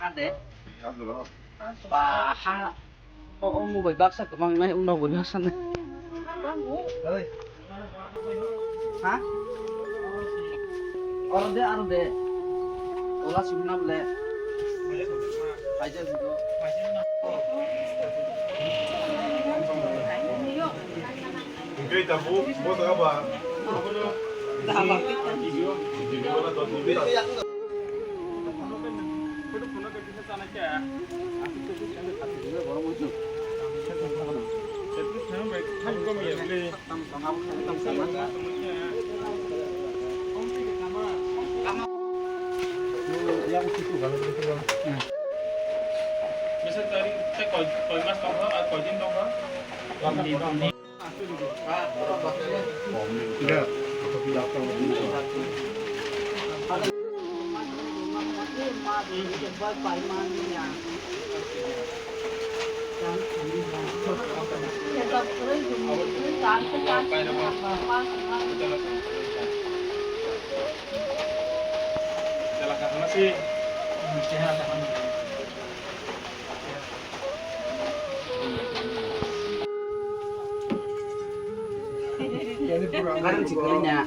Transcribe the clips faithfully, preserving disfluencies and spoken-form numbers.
Ade. Ba ha. O, o, mobile baksa kwbang nai, uno bo baksa nai. Ha? Aro de, aro de. Ola sumna ble. Paisa siko. Hingke tabuk bo jaga ba. Bwswk tarik tei koi, koi mas tongkha, ah, koi din tongkha? Karan si karan ya.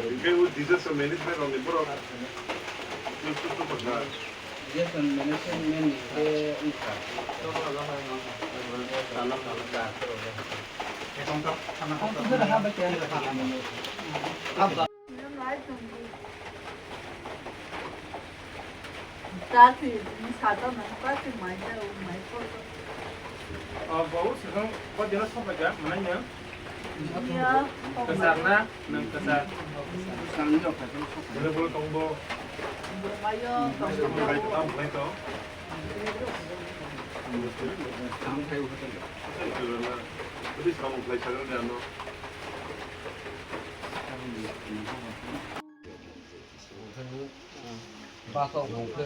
Hingke o disaster management rokni borok. Disaster management ni hingke wngkha. Dati, ni sata nang pati mai ta, mai ko. Ah, bau sekarang kau jelas apa ya, mana ya? Iya. Kesana, nang kesana. Sekarang ni apa tu? Boleh, boleh, tunggu. Ayo, tunggu. Boleh, boleh, tunggu. Boleh, tunggu. Tapi sekarang mulai sekarang ni, anu. Basok hwnkhe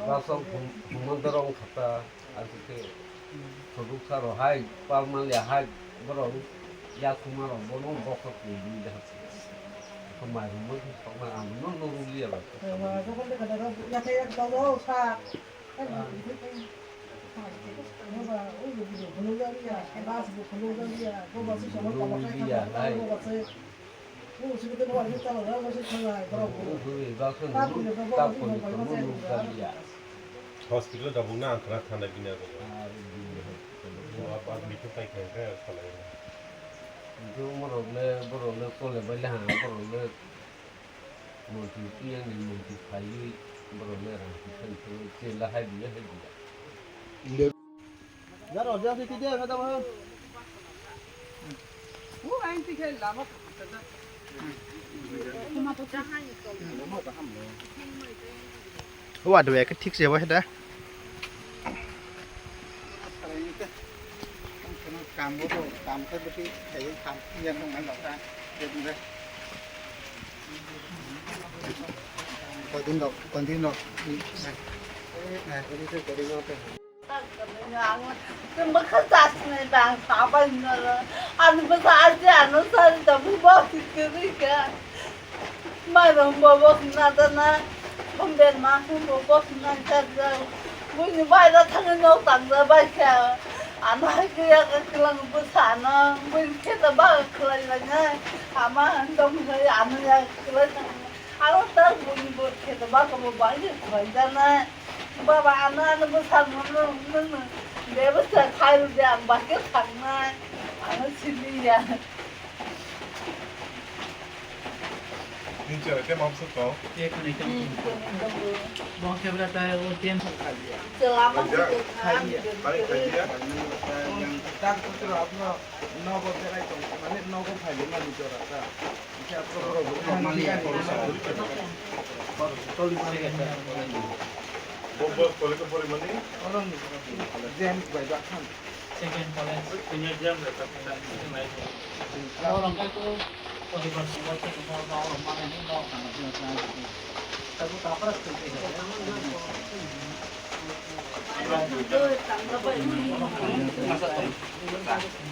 basok hwnkhe borok wngkha ta, aswk khe soduk saro hai palmali hai borok yakhuma rok bono bokol kwrwi da. Mai hwnwi sokma ang no no ruliya ba. Hospital dabung na ang khna thana bini abo. Bo apa bini thai khai khai salai. Borok le, borok le kole bai le ha, borok le. Monti tiyang ni monti phaiwi borok le rang kisa kisa chela hai biya hai biya. Jaro jaro kiti dia kata bah. U ain ti khai lama. Wa do ek thik se bo heda. Kam bo kam khai bo ti khai kam yang nang nang ta. Koidin rok, koidin rok. Ang bwkha chasnai bang sabai noro. Ang bwkha aji ano sari da bwkha bokti kwrwi kha. Mairum bo bokti na dana. Bomber ma bo bokti na chajak. Buini baira thangwi nok tangja bai kha. Ano hai khe yak klang bwsa ano. Buini khe da ba khlai lainai. Ama dom hai ano yak khlai tang. Aro ta buni bo khe to ba ko bo bai je bai jana. Baba, ano, ano bwsa no, no, no, no. Bebasta khairok de ang bahai khe thangnai. Ano siliya. Nini chwrai tei mamsa tong? Tei khwnwi tong. Hmm, khwnwi tongo. Bo khe bwla ta o tem. Chwla ma Khaija? Khaija. Bari khaija? Tak putra apno nogo berai tong, mane nogo phaidi mani jora ta. Bo, bo, college-o porimani? Second college.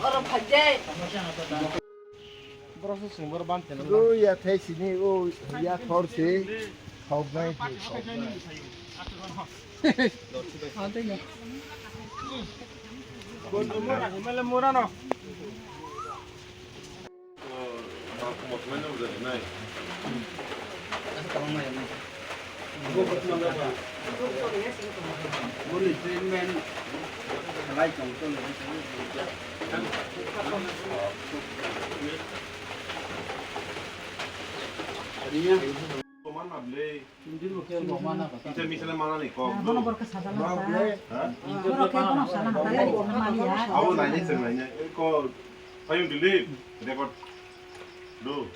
Oro phajai. Borok se chwng borok ban tene. O ya thai sini, o ya thor se, thok nai se, thok nai. Mura, mura no. Boni treatment khlai tong tong. Kisa misale mana ni kok. Ha? Abo nai nai chwng nai nai. Ko, payung delete, record. Do.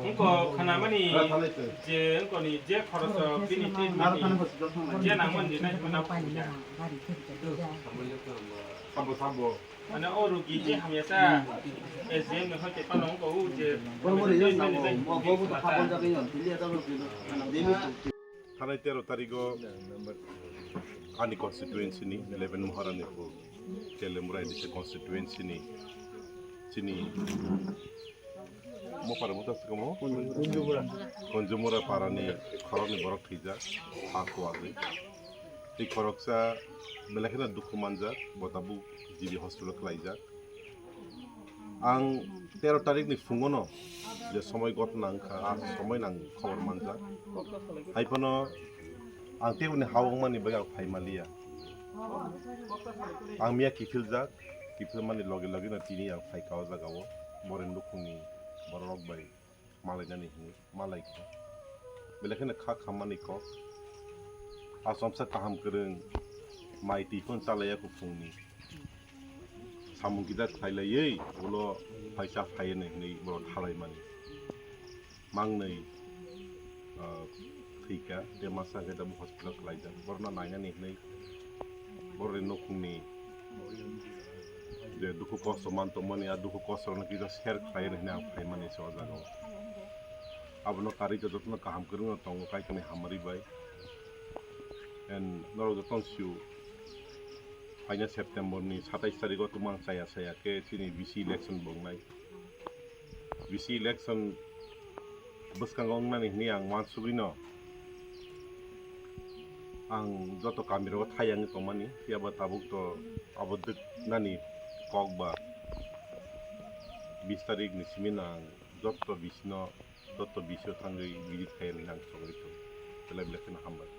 Wngkok khnamani je wngkoni je khoroso bini treatment ni je nangmani je nai hwnwi nang. Sabo, sabo. Mane o rugi je hamya ta S D M ni hoite phano wngkok je treatment ni jai. Thanai tero tarigo ani constituency ni eleven Maharanipur, Telemura A D C constituency ni chini mopar mota sikamo Kunjumura para ni khorok ni borok thwijak ha kuwagwi. Tei khoroksa belai kheno dukhu manjak, bo tabuk G B hospital khlaijak. Ang tero tarikni phungono je somoi ghotna wngkha, a somoi nang khobor manjak. Hai phano ang teboni ha wngmani bagwi ang phai manliya. Ang miya kiphiljak, kiphilmani loge loge no tini ang phaikha o jaga o, boreni nukhungni borok rok bai malainani hinwi. Malaikha. Belai kheno kha khammani kok. Achomsa kaham kwrwng mai twi phano chalaiya kuphungni. Samung kisa khlailaiwi ulo phaisa phaiya hinwi borok thalaimani. Mangnwi, ah, thwikha, tei masa khe tabuk hospital khlaijak. Borokno nainani hinwi borokni nukhungni je dukhu kosto man tongmani, a dukhu kosto rokno kisa share khlai rw hinwi ang phaimani se o jaga o. Abono karwi khe jotono kaham kwrwngno tongo, Kaitorni hamari bai. And norok jotono sio, phaina September ni satais tarikh o tumang chaya chaya khe chini B C election bo wngnai. B C election bwskango wngnani hinwi ang uansugwino ang joto kamirogo thai yangwi tongmani, phiyaba tabuk to abo dwknani kok ba bis tarikh ni simi no ang joto bisino, joto bisio thangwi visit khai hinwi ang chongwi tongo. Belai belai kheno hambai.